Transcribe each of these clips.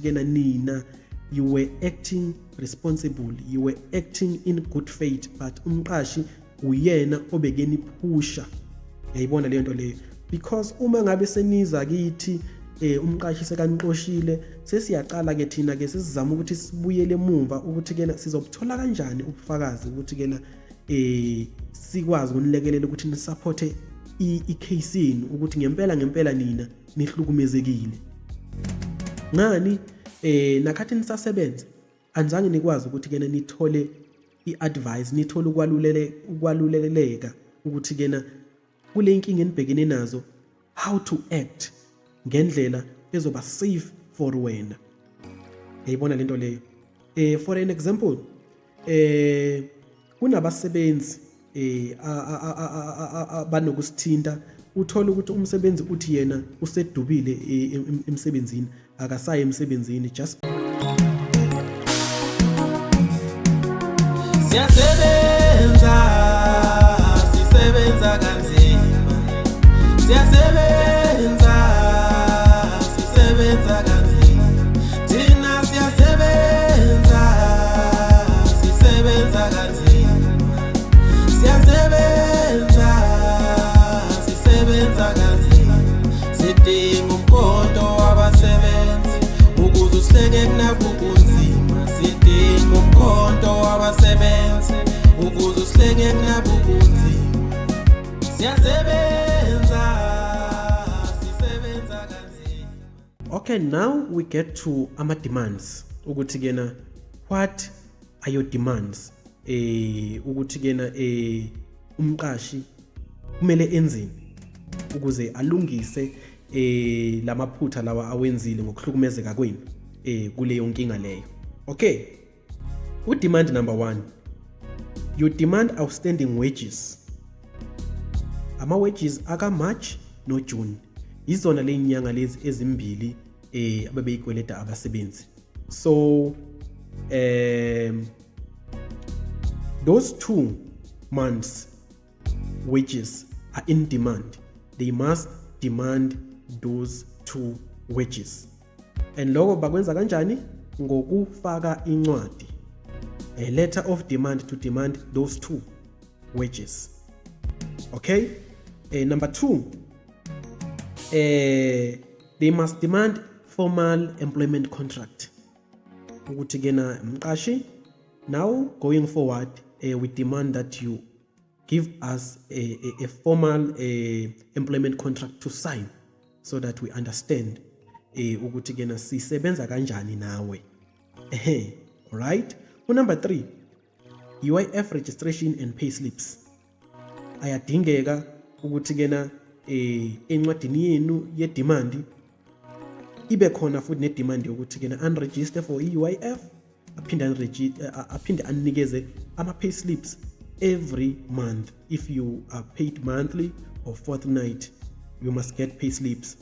Kena nina, you were acting responsible, you were acting in good faith, but umqashi uyena obekeniphusha. Yayibona leyo nto leyo, because uma ngabe seniza kithi, umqashi sekanixoshile, sesiyaqala ke thina ke sesizama ukuthi sibuyele emumva ukuthi kena sizobuthola kanjani ubufakazi ukuthi kena sikwazi ukunilekelela ukuthi nisupporte i-case yenu, ukuthi ngempela ngempela nina nihlukumezekile ngani. Nakhathi nisasebenza anizange nikwazi ukuthi kena nithole i-advice, nithole ukwaluleleka ukuthi kena kule inkinga enibhekene nazo, how to act ngendlela ezoba safe for wena. Yayibona lento leyo. For an example, kunabasebenzi abanokusithinta, uthola ukuthi umsebenzi uthi yena usedubile emsebenzini, akasayi emsebenzini, just Siyasebenza, sisebenza kanzima. Siyasebenza, sisebenza kanzima. Thina siyasebenza, sisebenza kanzima. Siyasebenza, sisebenza kanzima. Sidinga umkhonto wabasebenzi ukuze usihlenge kunabubunzima. Sidinga umkhonto wabasebenzi ukuze usihlenge kunabubunzima. Siyasebenza, sisebenza kanzima. Okay, now we get to ama demands, ukuthi kena what are your demands, ukuthi kena umqashi kumele enzeni ukuze alungise lamaphutha lawa awenzile ngokuhlukumezeka kwenu kuleyo nkinga leyo. Okay, u demand number 1, you demand outstanding wages. Ama wages aka March no June, izona lezinyanga lezi ezimbili ababeyikweleta abasebenzi. So those 2 months wages are in demand. They must demand those 2 wages. And lokho bakwenza kanjani? Ngokufaka incwadi, a letter of demand to demand those 2 wages. Okay, number 2, they must demand formal employment contract. Ukuthi kena mqashi, now going forward, we demand that you give us a formal employment contract to sign so that we understand ukuthi kena sisebenza kanjani nawe. All right. Number 3, UIF registration and pay slips. Ayadingeka ukuthi kena encwadini yenu ye demand ibe khona futhi ne demand yokuthi kena unregister for UIF, aphinde anikeze ama pay slips every month. If you are paid monthly or fortnight, you must get pay slips.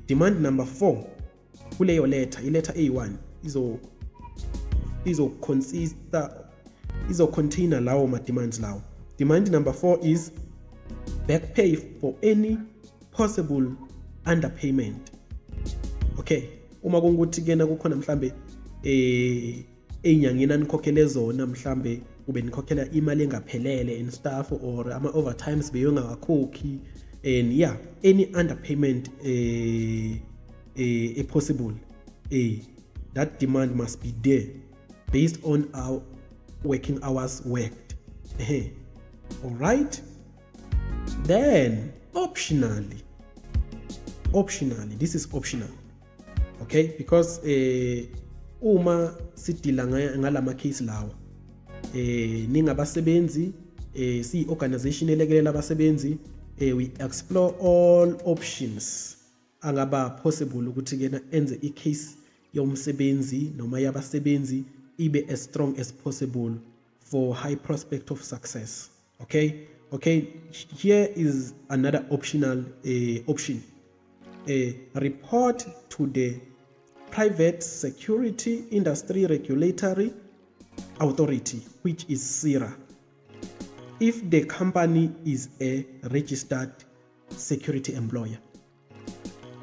Demand number 4, kuleyo letter, iletter A1 izo consista, izo container lawo ma demands lawo. Demand number 4 is back pay for any possible underpayment. Okay, uma kungukuthi kena kukhona mhlambe enyangeni anikhokhele zona, mhlambe ube nikhokhela imali engaphelele and stuff, or ama overtimes beyongakhokhi, and yeah, any underpayment possible, that demand must be there based on our working hours worked. All right, then optionally, this is optional, okay, because uma sidila ngalama case lawa, ningabasebenzi, si organization elekelela abasebenzi, we explore all options angaba possible ukuthi kena enze i-case yomsebenzi noma yabasebenzi ibe as strong as possible for high prospect of success. Okay, here is another optional option. Report to the Private Security Industry Regulatory Authority, which is PSIRA, if the company is a registered security employer.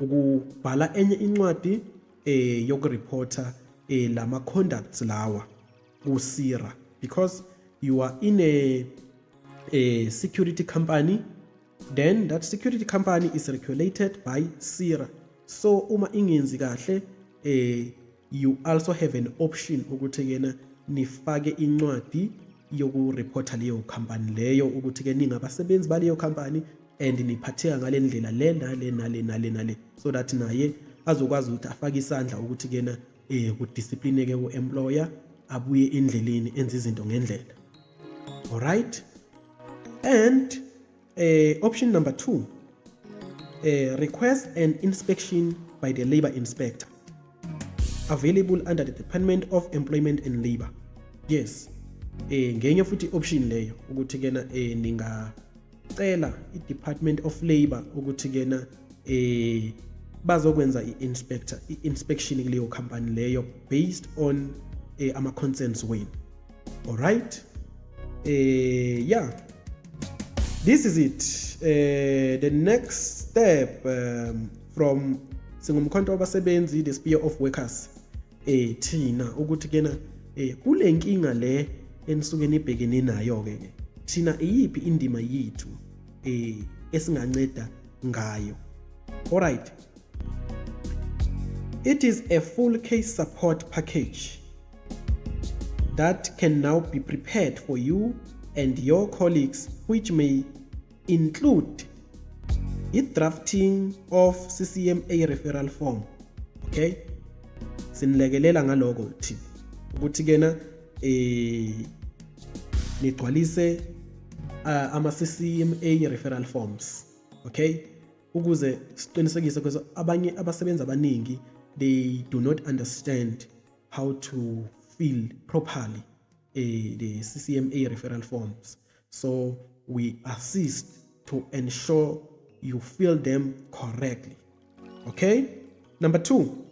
Ukubhala enye incwadi Yokureporta lama conducts lawa kuPSIRA, because you are in a security company, then that security company is regulated by PSIRA. So uma ingenzi kahle, you also have an option ukuthi kena nifake incwadi yokureporta leyo company leyo, ukuthi ke ningabasebenzi baleyo company and niphatheka ngale ndlela le nale nale nale nale, so that naye azokwazi ukuthi afake isandla ukuthi kena kudisciplineke ku-employer, abuye endleleni, enze izinto ngendlela. Alright, and option number 2, request an inspection by the labor inspector available under the Department of Employment and Labor. Yes, ngenye futhi option leyo ukuthi kena ningacela i-Department of Labor ukuthi kena bazokwenza i-inspector i-inspection kuleyo company leyo based on ama concerns wenu. Alright, yeah, this is it. The next step from singumkhonto wabasebenzi, the Spear of Workers, thina ukuthi kena kule nkinga le enisuke nibhekene nayo ke thina, iyiphi indima yethu esinganceda ngayo? Alright, it is a full case support package that can now be prepared for you and your colleagues, which may include i-drafting of CCMA referral form. Okay, sinilekelela ngaloko thina ukuthi kena nigcwalise ama CCMA referral forms, okay, ukuze siqinisekise, because abanye abasebenzi abaningi, they do not understand how to fill properly the CCMA referral forms. So we assist to ensure you fill them correctly. Okay? Number two,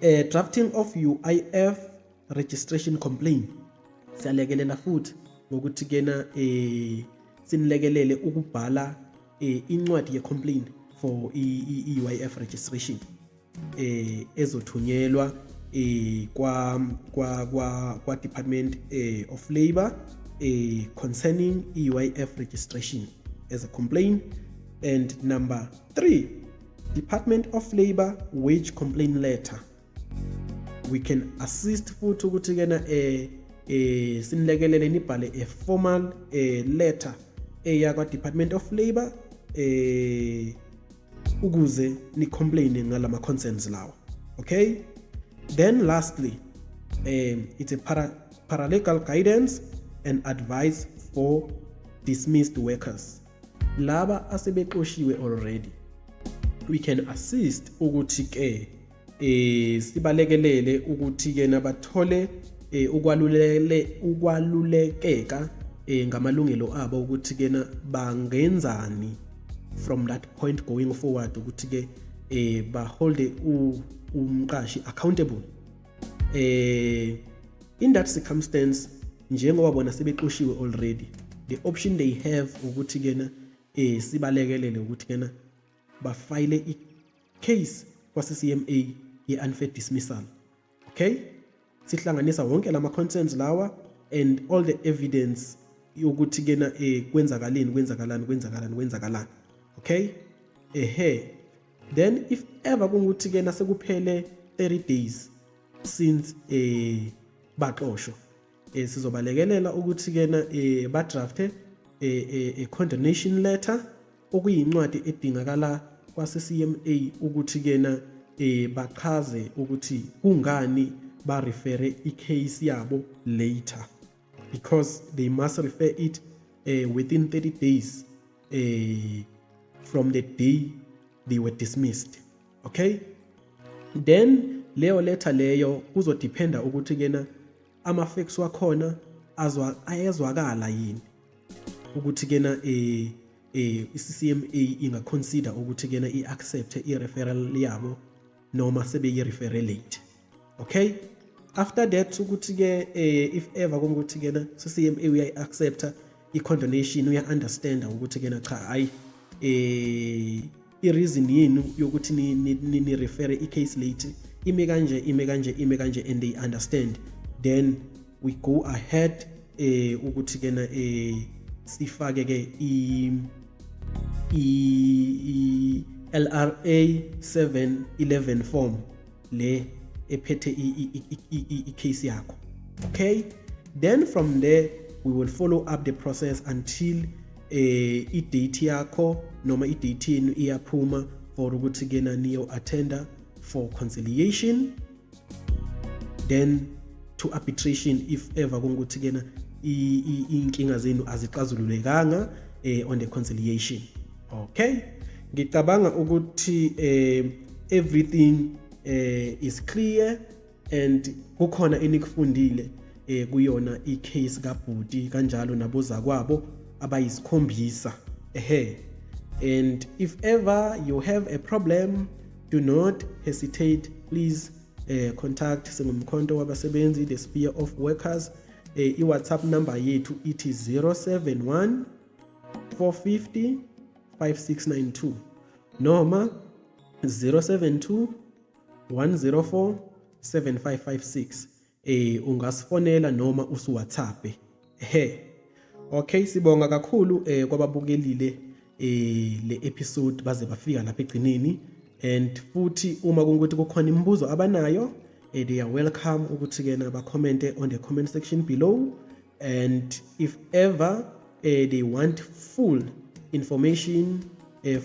drafting of UIF registration complaint. Siyalekelela futhi ngokuthi kena sinilekelele ukubhala incwadi ye-complaint for i-UIF registration ezothunyelwa kwa Department of Labor concerning i-UIF registration as a complaint. And number 3, Department of Labor wage complaint letter. We can assist futhi ukuthi kena sinilekelele nibhale a formal letter eya kwa Department of Labor ukuze ni complain ngalama concerns lawa. Okay, then lastly, it's a paralegal guidance and advice for dismissed workers, laba asebexoshiwe already. We can assist ukuthi ke sibalekelele ukuthi ke nabathole ukwalulekeka ngamalungelo abo, ukuthi kena bangenzani from that point going forward, ukuthi ke baholde umqashi accountable in that circumstance. Njengoba bona sebexoshiwe already, the option they have ukuthi kena sibalekelele ukuthi kena bafile i-case kwa-CCMA ye-unfair dismissal. Okay, sihlanganisa wonke lama concerns lawa and all the evidence yokuthi kena kwenzakaleni, kwenzakalani, kwenzakalani, kwenzakalani. Okay, ehe, then if ever kungukuthi kena sekuphele 30 days since baxoshwa, sizobalekelela ukuthi kena badrafte a condonation letter, okuyincwadi edingakala kwa-CCMA ukuthi kena bachaze ukuthi kungani ba refere i-case yabo later, because they must refer it within 30 days from the day they were dismissed. Okay, then leyo letter leyo kuzodependa ukuthi kena ama facts wakhona azwa ayezwakala yini ukuthi kena i-CCMA inga-consider ukuthi kena i-accept i-referral yabo noma sebeyi-refer late. Okay, after that ukuthi ke if ever kungukuthi kena CCMA uyayi-accepta i-condonation, uya-understanda ukuthi kena cha, hayi, I-reason yenu yokuthi ni refer i-case late ime kanje, ime kanje, ime kanje, and they understand. Then we go ahead ukuthi kena sifake ke i LRA 711 form le ephethe i-case yakho. Okay, then from there we will follow up the process until i-date yakho noma i-date yenu iyaphuma for ukuthi kena niyo attenda for conciliation, then to arbitration if ever kungukuthi kena inkinga zenu azixazululekanga on the conciliation. Okay, ngicabanga ukuthi everything is clear and kukhona enikufundile kuyona i-case kaBhuti kanjalo nabozakwabo abayisikhombisa. Ehe, and if ever you have a problem, do not hesitate, please contact Singumkhonto Wabasebenzi, the Spear of Workers. I-WhatsApp number yethu ithi 071 450 5692 noma 072 104 7556. Ungasifonela noma usu-WhatsApp. Ehe, okay, sibonga kakhulu kwababukelile le episode baze bafika lapha egcineni, and futhi uma kungukuthi kukhona imibuzo abanayo, they are welcome ukuthi kena ba-commente on the comment section below. And if ever they want full information,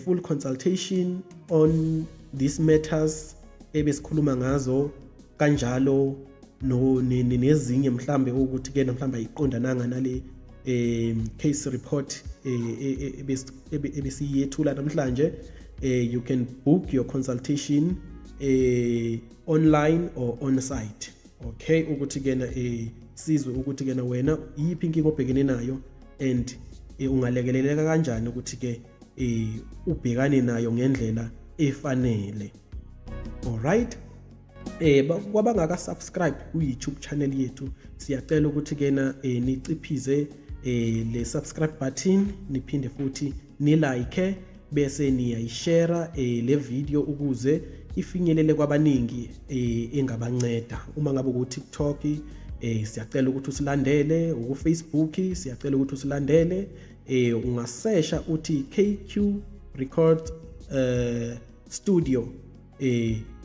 full consultation on these matters ebesikhuluma ngazo kanjalo no nezinye mhlambe ukuthi ke mhlambe ayiqondananga nale case report ebesiyethula namhlanje, you can book your consultation online or on site, okay, ukuthi kena sizwe ukuthi kena wena iyiphi inkinga obhekene nayo and ungalekeleleka kanjani ukuthi ke ubhekane nayo ngendlela efanele. Alright, kwabangaka subscribe ku YouTube channel yethu, siyacela ukuthi kena niciphize le subscribe button, niphinde futhi ni like, bese niyayishare le video ukuze ifinyelele kwabaningi engabanceda. Uma ngabe ku TikTok, siyacela ukuthi usilandele, uku Facebook siyacela ukuthi usilandele. Ungasesha uthi KQ Record Studio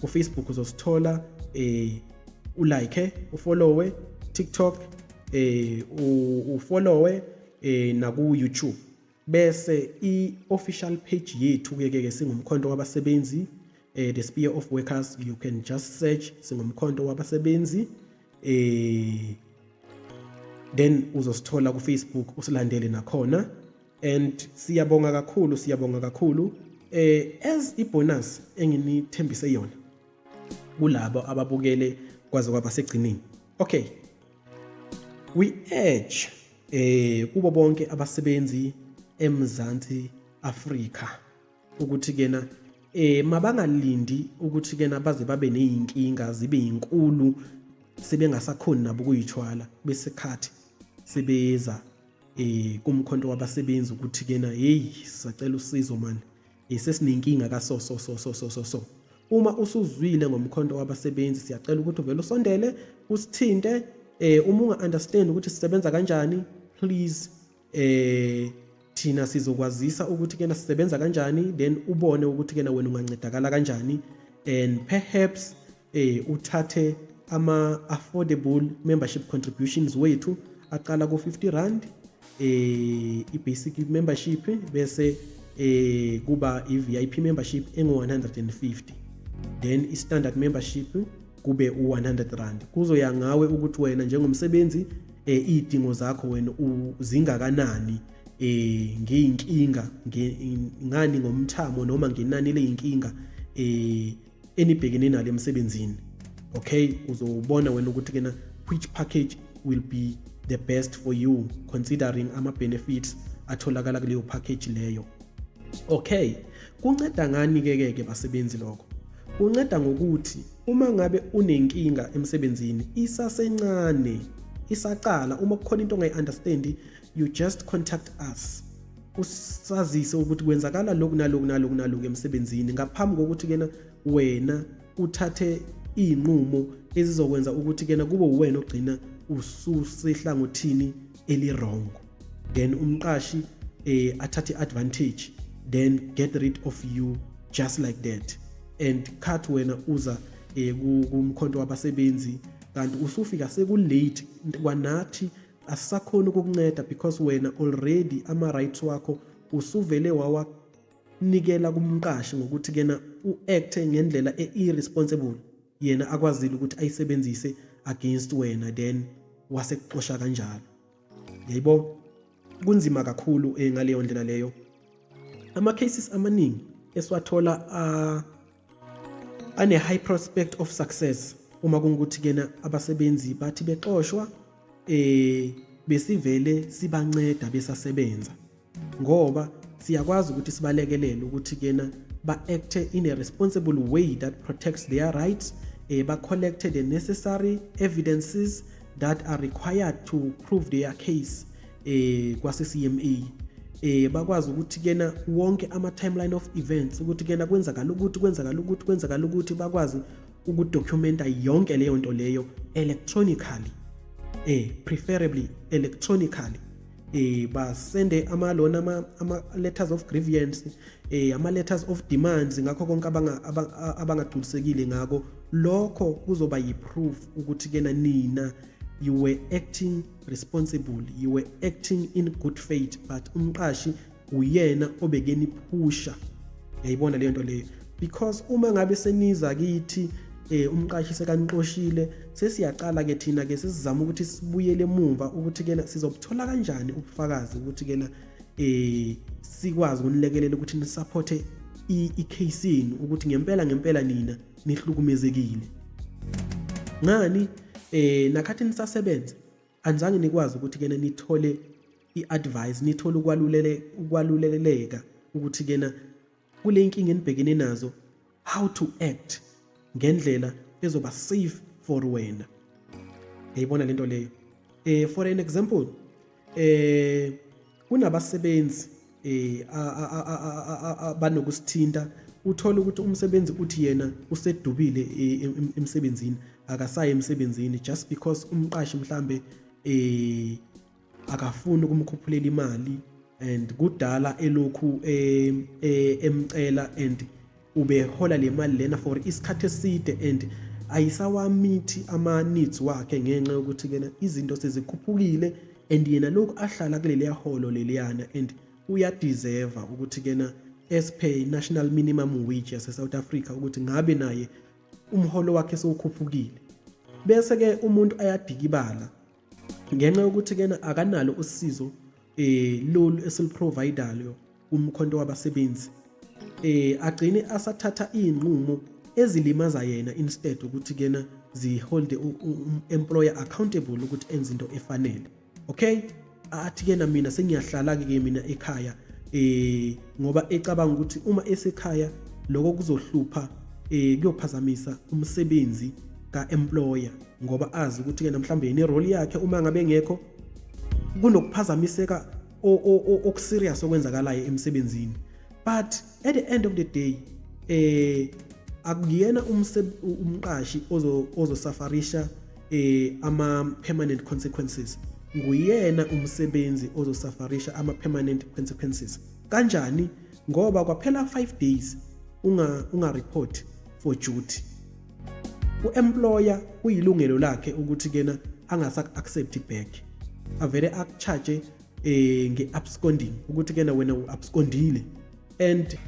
ku Facebook, uzosithola. Ulike, ufollowe TikTok, ufollowe naku YouTube, bese i-official page yethu ke ke Singumkhonto Wabasebenzi, the Spear of Workers. You can just search Singumkhonto Wabasebenzi, then uzosithola ku Facebook, usilandele nakhona. And siyabonga kakhulu, siyabonga kakhulu. As ibonus enginithembise yona kulabo ababukele kwaze kwaba segcineni, okay, we urge kubo bonke abasebenzi eMzansi Afrika ukuthi kena mabangalindi ukuthi kena baze babe nezinkinga zibe inkulu sebengasakhoni nabo ukuyithwala, besekhathi sebeza kumkhonto wabasebenzi ukuthi kena, "Hey, sisacela usizo man, sesinenkinga ka so so so so so so so." Uma usuzwile ngomkhonto wabasebenzi, siyacela ukuthi uvele usondele, usithinte. Uma unga understand ukuthi sisebenza kanjani, please, thina sizokwazisa ukuthi kena sisebenza kanjani, then ubone ukuthi kena wena ungancedakala kanjani and perhaps uthathe ama affordable membership contributions wethu aqala ku R50 i-basic membership, bese kuba i-VIP membership engu 150, then i-standard membership kube u R100. Kuzoya ngawe ukuthi wena njengomsebenzi izidingo zakho wena zingakanani, ngeyinkinga ngani, ngomthamo noma ngenani leyinkinga enibhekene nalo emsebenzini. Okay, uzobona wena ukuthi kena which package will be the best for you, considering ama benefits atholakala kuleyo package leyo. Okay, kunceda ngani ke ke basebenzi lokho? Kunceda ngokuthi uma ngabe unenkinga emsebenzini isasencane, isaqala, uma kukhona into ongayi-understand, you just contact us. Usazise ukuthi kwenzakala lokhu naloku naloku naloku emsebenzini ngaphambi kokuthi kena wena uthathe iy'nqumo ezizokwenza ukuthi kena kube uwena ogcina ususehlangothini eli-wrong, then umqashi athathe advantage, then get rid of you just like that and cut wena uza kumkhonto wabasebenzi, kanti usufika seku-late. Kwanathi asisakhoni ukukunceda because wena already ama-rights wakho usuvele wawanikela kumqashi ngokuthi kena u-acte ngendlela e-irresponsible, yena akwazile ukuthi ayisebenzise against wena, then wasekuxosha kanjalo. Yayibo, kunzima kakhulu ngaleyo ndlela leyo. Ama-cases amaningi esiwathola ane high prospect of success uma kungukuthi kena abasebenzi bathi bexoshwa besivele sibanceda besasebenza, ngoba siyakwazi ukuthi sibalekelele ukuthi kena ba-acte in a responsible way that protects their rights, ba-collecte the necessary evidences that are required to prove their case kwase-CCMA, bakwazi ukuthi kena wonke ama timeline of events, ukuthi kena kwenzakala ukuthi, kwenzakala ukuthi, kwenzakala ukuthi, bakwazi ukudocumenta yonke leyo nto leyo electronically, preferably electronically, basende ama lona ama letters of grievance, ama letters of demands, ngakho konke abangagculisekile ngako. Lokho kuzoba yi-proof ukuthi kena nina you were acting responsible, you were acting in good faith, but umqashi uyena obekeniphusha. Yayibona leyo nto leyo? Because uma ngabe seniza kithi, umqashi sekanixoshile, sesiyaqala ke thina ke sesizama ukuthi sibuyele emuva ukuthi kena sizobuthola kanjani ubufakazi ukuthi kena sikwazi ukunilekelela ukuthi nisupporte i-case yenu, ukuthi ngempela ngempela nina nihlukumezekile ngani. Nakhathi nisasebenza anizange nikwazi ukuthi kena nithole i-advice, nithole ukwaluleleka ukuthi kena kule inkinga enibhekene nazo, how to act ngendlela ezoba safe for wena. Yayibona lento leyo? For an example, kunabasebenzi abanokusithinta, uthola ukuthi umsebenzi uthi yena usedubile emsebenzini, akasayi emsebenzini just because umqashi mhlambe akafuni ukumkhuphulela imali and kudala elokhu emcela and ubehola le mali lena for isikhathi eside and ayisawamithi ama-needs wakhe ngenxa yokuthi kena izinto sezikhuphukile and yena lokhu ahlala kuleliya holo leliyana and uyadeserva ukuthi kena as per national minimum wage yase-South Africa ukuthi ngabe naye umholo wakhe sewukhuphukile. Bese-ke umuntu ayadikibala ngenxa yokuthi kena akanalo usizo lolu esiliprovidayo umkhonto wabasebenzi, agcine asathatha izinqumo ezilimaza yena instead ukuthi kena ziholde employer accountable ukuthi enze into efanele. Okay, athi kena mina sengiyahlala ke mina ekhaya, ngoba ecabanga ukuthi uma esekhaya lokho kuzohlupha, kuyophazamisa umsebenzi ka-employer, ngoba azi ukuthi ke mhlawumbe yena irole yakhe uma ngabe engekho kunokuphazamiseka okuserious okwenzakalayo emsebenzini. But at the end of the day, akuyena umqashi ozosufferisha ama permanent consequences, nguyena umsebenzi ozosufferisha ama permanent consequences. Kanjani? Ngoba kwaphela 5 days unga report for duty, u-employer kuyilungelo lakhe ukuthi kena angasak accept back, avele akucharge nge-absconding, ukuthi kena wena u-abscondile. And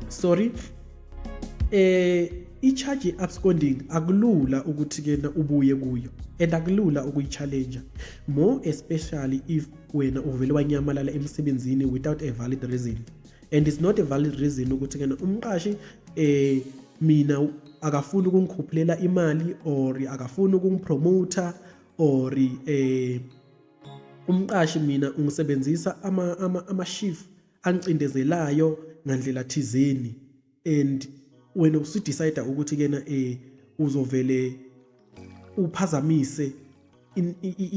sorry, i-charge ye-absconding akulula ukuthi kena ubuye kuyo and akulula ukuyi-challenge, more especially if wena uvele wanyamalala emsebenzini without a valid reason. And it's not a valid reason ukuthi kena umqashi mina akafuni ukungikhuphulela imali or akafuni ukungipromota or umqashi mina ungisebenzisa ama shift angicindezelayo ngandlela thizeni, and wena usudecide ukuthi kena uzovele uphazamise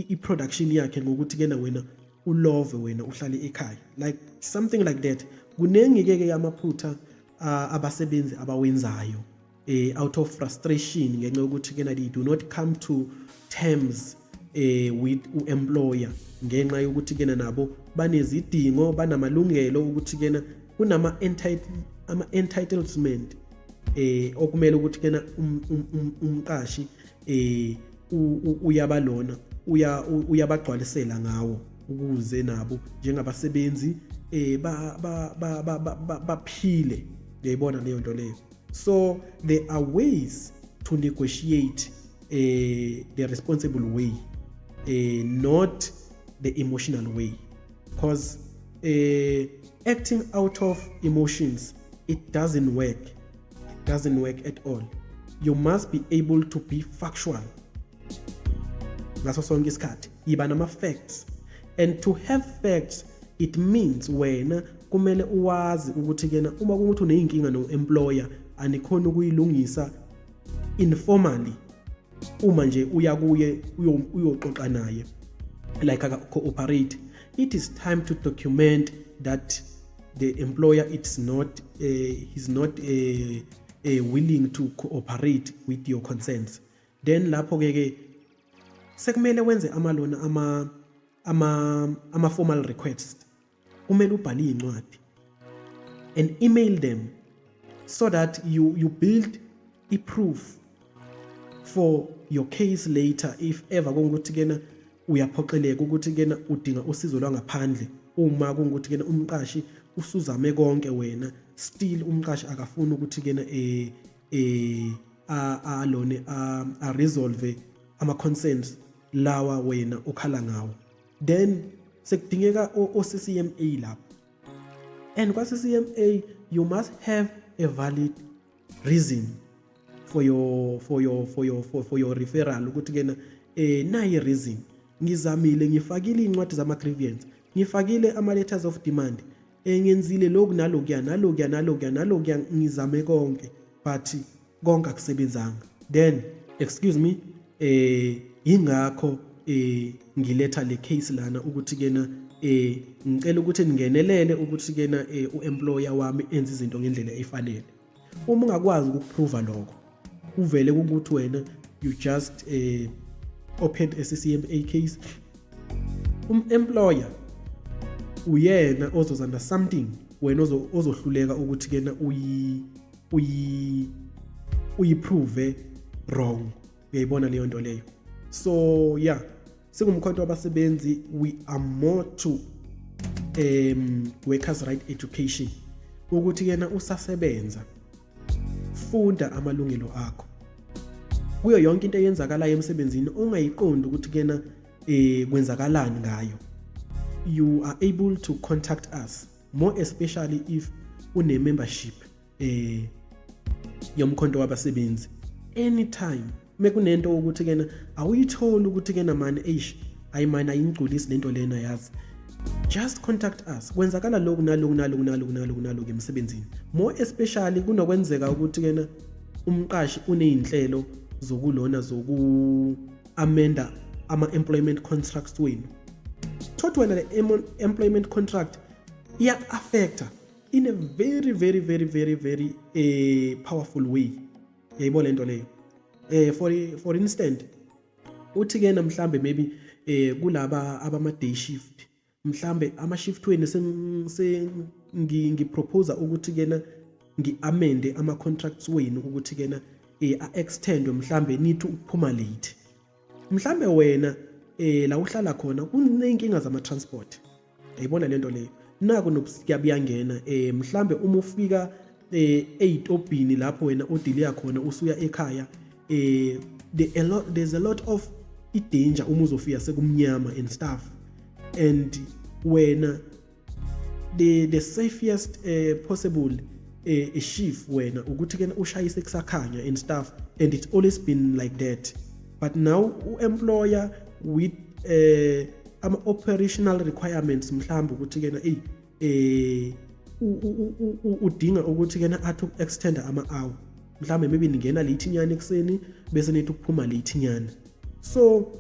i-production yakhe ngokuthi kena wena Ulove wena uhlale ekhaya, like something like that. Kuningi-ke ke amaphutha abasebenzi abawenzayo out of frustration, ngenxa yokuthi kena they do not come to terms with u-employer, ngenxa yokuthi kena nabo banezidingo, banamalungelo, ukuthi kena kunama ama-entitlement okumele ukuthi kena umqashi uyabalona, uyabagcwalisela ngawo, ukuze nabo njengabasebenzi baphile. Uyayibona leyo nto leyo? So there are ways to negotiate the responsible way, not the emotional way, because acting out of emotions, it doesn't work. It doesn't work at all. You must be able to be factual ngaso sonke isikhathi. Yiba nama-facts, and to have facts, it means wena kumele uwazi ukuthi kena uma kuwukuthi uneyinkinga no-employer, anikhona ukuyilungisa informally, uma nje uya kuye uyoxoxa naye, like aka-cooperate, it is time to document that the employer he's not willing to cooperate with your concerns. Then lapho ke ke sekumele wenze amalona ama formal request. Kumele ubhale incwadi and email them so that you build a proof for your case later, if ever kungukuthi kena uyaphoqeleka ukuthi kena udinga usizo lwangaphandle. Uma kungukuthi kena umqashi usuzame konke wena, still umqashi akafuni ukuthi kena alone a resolve ama concerns lawa wena okhala ngawo, then sekudingeka o-CCMA lapho. And kwa-CCMA you must have a valid reason for your referral, ukuthi kena nayi reason, ngizamile, ngifakile incwadi zama grievance, ngifakile ama letters of demand, ngenzile lokhu nalokuya nalokuya nalokuya nalokuya, ngizame konke, but konke akusebenzanga. Then, excuse me, ingakho ngiletha le case lana, ukuthi kena ngicela ukuthi ningenelele, ukuthi kena uemployer wami enze izinto ngendlela efanele. Uma ungakwazi ukuprova lokho, uvele ukuthi wena you just opened a CCMA case, um-employer uyena ozoza na something wena ozohluleka ukuthi kena uyiprove wrong. Uyayibona leyo nto leyo? So yeah, singumkhonto wabasebenzi, we are more to workers' right education, ukuthi yena usasebenza, funda amalungelo akho kuyo yonke into eyenzakalayo emsebenzini ongayiqondi ukuthi kena kwenzakalani ngayo. You are able to contact us, more especially if une membership yomkhonto wabasebenzi. Anytime mekunento ukuthi kena awuyitholi ukuthi kena mani, eish, ayi mani, ayingigculisi lento lena, yazi, just contact us. Kwenzakala lokhu naloku naloku naloku naloku naloku emsebenzini. More especially kunokwenzeka ukuthi kena umqashi uneyinhlelo zokulona zoku-amenda ama-employment contracts wenu. Thothi wena le employment contract iya-affecta in a very very very very very powerful way. Uyayibona lento leyo? For instance, uthi ke mhlambe maybe kulaba abama day shift, mhlambe ama shift wenu ngipropose ukuthi kena ngi-amende ama contracts wenu, ukuthi kena a-extendwe, mhlambe nithi ukuphuma late. Mhlambe wena la uhlala khona kuneyinkinga zama transport. Uyayibona lento leyo? Naku nobusika buyangena, mhlambe uma ufika eyitobhini lapho wena odiliya khona, usuya ekhaya, there's a lot of i-danger uma uzofika sekumnyama and stuff, and wena the safest possible shift wena ukuthi ke ushayise kusakhanya and stuff, and it's always been like that. But now u-employer with ama operational requirements, mhlawumbe ukuthi kena ey udinga ukuthi kena athi extend ama hour, mhlawumbe maybe ningena late nyana ekuseni, bese nithi ukuphuma late nyana. So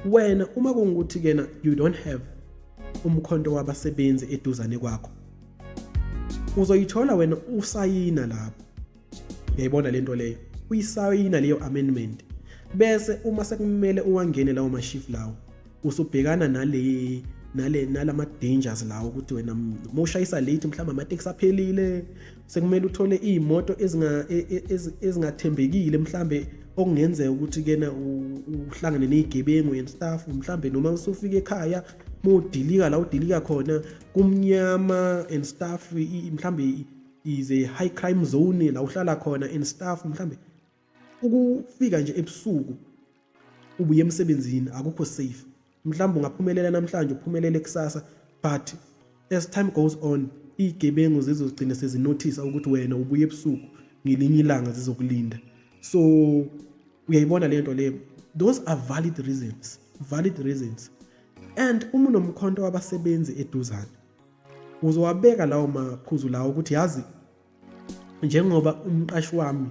wena uma kungukuthi kena you don't have Umkhonto Wabasebenzi eduzane kwakho, uzoyithola wena usayina lapho. Uyayibona lento leyo, uyisayina leyo amendment, bese uma sekumele uwangene lawo ma-shift lawo, usubhekana nale nalama dangers lawo, ukuthi wena mawushayisa late, mhlawumbe amateksi aphelile, sekumele uthole iy'moto ezingathembekile, mhlambe okungenzeka ukuthi kena uhlangane ney'gebengu and stuff. Mhlambe noma usufika ekhaya, mawudilika la udilika khona kumnyama and stuff, mhlambe is a high crime zone la uhlala khona and stuff. Mhlambe ukufika nje ebusuku ubuye emsebenzini akukho safe. Mhlawumbe ungaphumelela namhlanje, uphumelele kusasa, but as time goes on, iy'gebengu zizogcina sezinothisa ukuthi wena ubuye ebusuku, ngelinye ilanga zizokulinda. So uyayibona le nto leyo, those are valid reasons, valid reasons. And uma unoMkhonto Wabasebenzi eduzane, uzowabeka lawo maphuzu lawo ukuthi, yazi, njengoba umqashi wami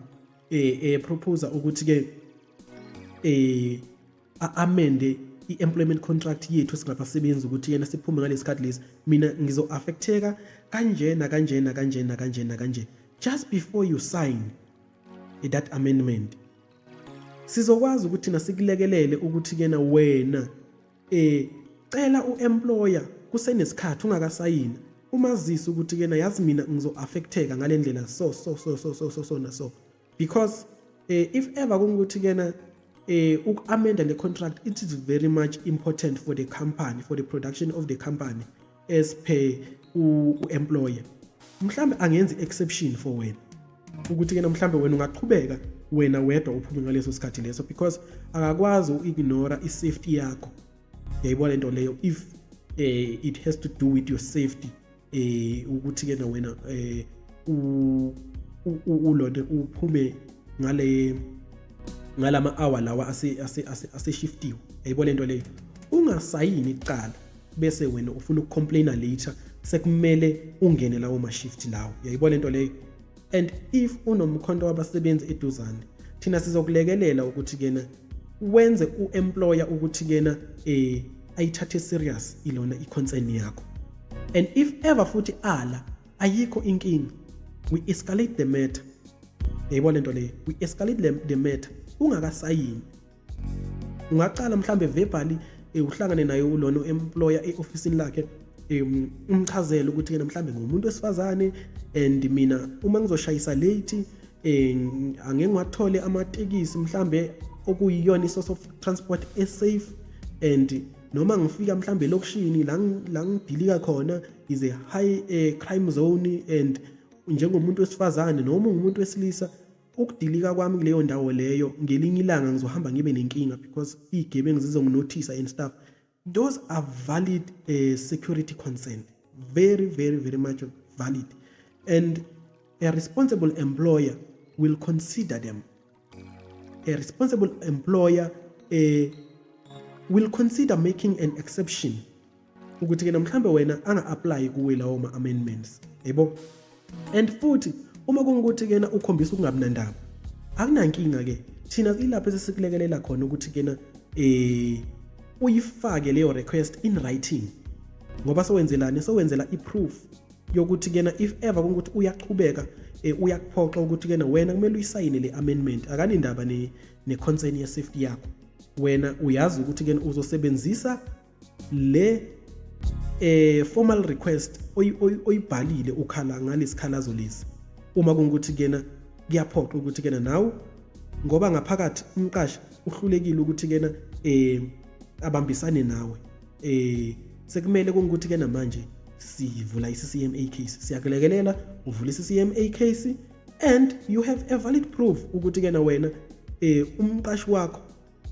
propose ukuthi ke amende i-employment contract yethu singabasebenzi, ukuthi yena siphume ngalesi lesi, mina ngizo-affecteka kanjena, kanjena, kanjena, kanjena, kanje. Just before you sign that amendment, sizokwazi ukuthi thina sikulekelele ukuthi kena wena cela u-employer kusenesikhathi ungakasayina, umazise ukuthi kena, yazi, mina ngizo-affecteka ngale ndlela, so so so so so so so na so, because if ever kungukuthi kena uku-amenda le contract, it is very much important for the company, for the production of the company, as per u-employer, mhlambe angenza i-exception for wena ukuthi kena mhlambe wena ungaqhubeka wena wedwa uphume ngaleso sikhathi leso, because akakwazi uku-ignora i-safety yakho. Uyayibona into leyo, if it has to do with your safety, ukuthi ke wena ulona uphume ngalama hour lawa ase shiftiwe. Uyayibona into leyo, ungasayini kuqala bese wena ufuna ukucomplaina later sekumele ungene lawo ma shift lawo. Uyayibona into leyo. And if unoMkhonto Wabasebenzi eduzane, thina sizokulekelela ukuthi kena wenze u-employer ukuthi kena ayithathe serious ilona i-concern yakho. And if ever futhi ala, ayikho inkinga, we escalate the matter. Uyayibona into leyo, we escalate the matter. Ungakasayini, ungaqala mhlambe verbally, uhlangane naye ulona employer e-ofisini lakhe, umchazele ukuthi yena mhlambe ngumuntu wesifazane and mina uma ngizoshayisa late, angeke ngiwathole amatekisi, mhlambe okuyiyona i-source of transport e-safe, and noma ngifika mhlambe elokishini la ngidilika khona is a high crime zone, and njengomuntu wesifazane noma ungumuntu wesilisa, ukudilika kwami kuleyo ndawo leyo, ngelinye ilanga ngizohamba ngibe nenkinga because iy'gebengu zizonginothisa and stuff. Those are valid security concern, very very very much valid, and a responsible employer will consider them. A responsible employer will consider making an exception ukuthi ke mhlambe wena anga-apply kuwe lawo ma-amendments, yebo. And futhi uma kungukuthi kena ukhombisa ukungabi nandaba, akunankinga ke, thina ilapho esesikulekelela khona ukuthi kena uyifake leyo request in writing, ngoba sowenzelani? Sowenzela i-proof yokuthi kena if ever kungukuthi uyachubeka uyakuphoxa ukuthi kena wena kumele uyisayine le amendment, akanindaba ne-concern ye-safety yakho, wena uyazi ukuthi kena uzosebenzisa le formal request oyibhalile ukhala ngalesikhalazo lesi, uma kungukuthi kena kuyaphoqa ukuthi kena nawe, ngoba ngaphakathi umqashi uhlulekile ukuthi kena abambisane nawe, sekumele kungukuthi kena manje sivula i-CCMA case. Siyakulekelela uvula i-CCMA case and you have a valid proof ukuthi kena wena umqashi wakho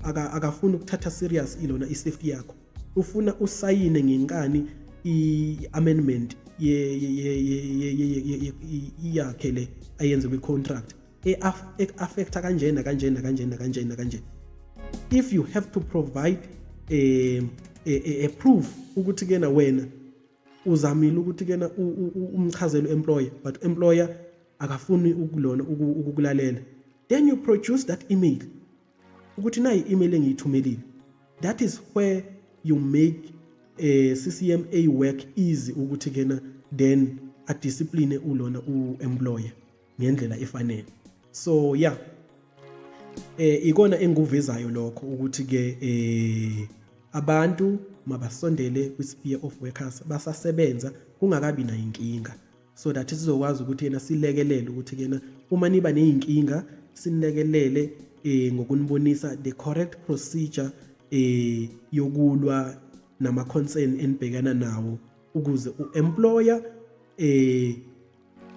akafuni ukuthatha serious ilona i-safety yakho, ufuna usayine ngenkani i-amendment yakhe le ayenze kwi-contract e-affecta kanjena, kanjena, kanjena, kanjena, kanje. If you have to provide a proof ukuthi kena wena uzamile ukuthi kena umchazele employer, but employer akafuni ukulona ukukulalela, then you produce that email ukuthi nayi email engiyithumelile. That is where you make CCMA work easy ukuthi kena then a discipline ulona u-employer ngendlela efanele. So yeah, ikona engikuvezayo lokho ukuthi ke abantu mabasondele kwi-Spear of Workers basasebenza kungakabi nayo inkinga, so that sizokwazi ukuthi yena silekelele ukuthi kena uma niba neyinkinga sinilekelele ngokunibonisa the correct procedure yokulwa nama concern enibhekana nawo, ukuze u-employer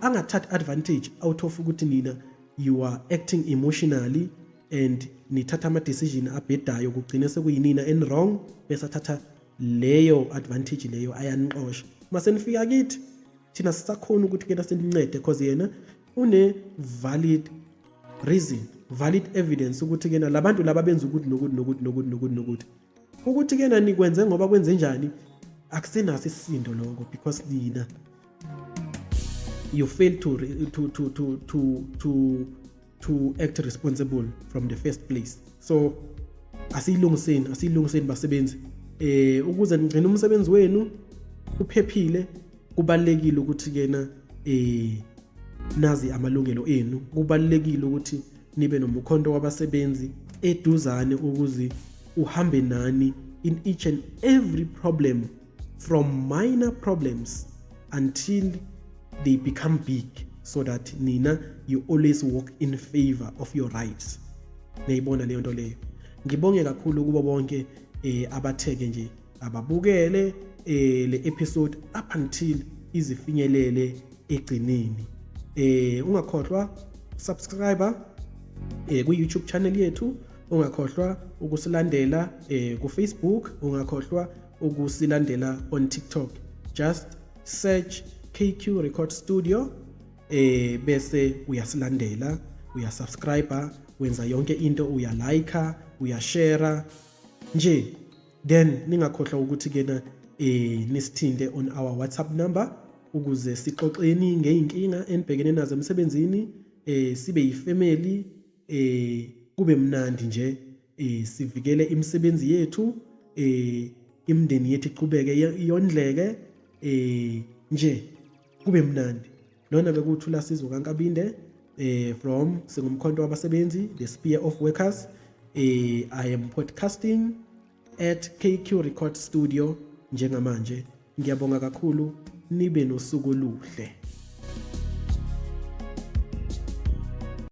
angathathi advantage out of ukuthi nina you are acting emotionally and nithatha ama-decision abhedayo, kugcine sekuyinina and wrong, bese athatha leyo advantage leyo ayanixosha. Mase nifika kithi thina sisakhona ukuthi kena sinincede, because yena une valid reason, valid evidence ukuthi kena labantu laba benza ukuthi nokuthi nokuthi nokuthi nokuthi nokuthi. Ukuthi kena nikwenze ngoba kwenze njani, akusenaso isisindo lokho, because nina you fail to act responsible from the first place. So asiyilungiseni, asiyilungiseni basebenzi, ukuze nigcine umsebenzi wenu uphephile. Kubalekile ukuthi kena nazi amalungelo enu. Kubalekile ukuthi nibe nomkhonto wabasebenzi eduzane ukuze uhambe nani in each and every problem, from minor problems until they become big, so that nina you always walk in favor of your rights. Niyibona leyo nto leyo. Ngibonge kakhulu kubo bonke abatheke nje ababukele le episode up until izifinyelele egcineni. Ungakhohlwa subscribe ku YouTube channel yethu, ungakhohlwa ukusilandela ku Facebook, ungakhohlwa ukusilandela on TikTok. Just search KQ Record Studio, bese uyasilandela, uyasubscribe, wenza yonke into, uyalike, uyashare nje. Then ningakhohlwa ukuthi kena nisithinte on our WhatsApp number ukuze sixoxeni ngeyinkinga enibhekene nazo emsebenzini, sibe yifamily, kube mnandi nje, sivikele imisebenzi yethu, imindeni yethu iqhubeke yondleke, nje kube mnandi. Lona bekuthula Sizwe kaNkabinde from Singumkhonto Wabasebenzi, the Spear of Workers. I am podcasting at KQ Record Studio njengamanje. Ngiyabonga kakhulu, nibe nosuku oluhle.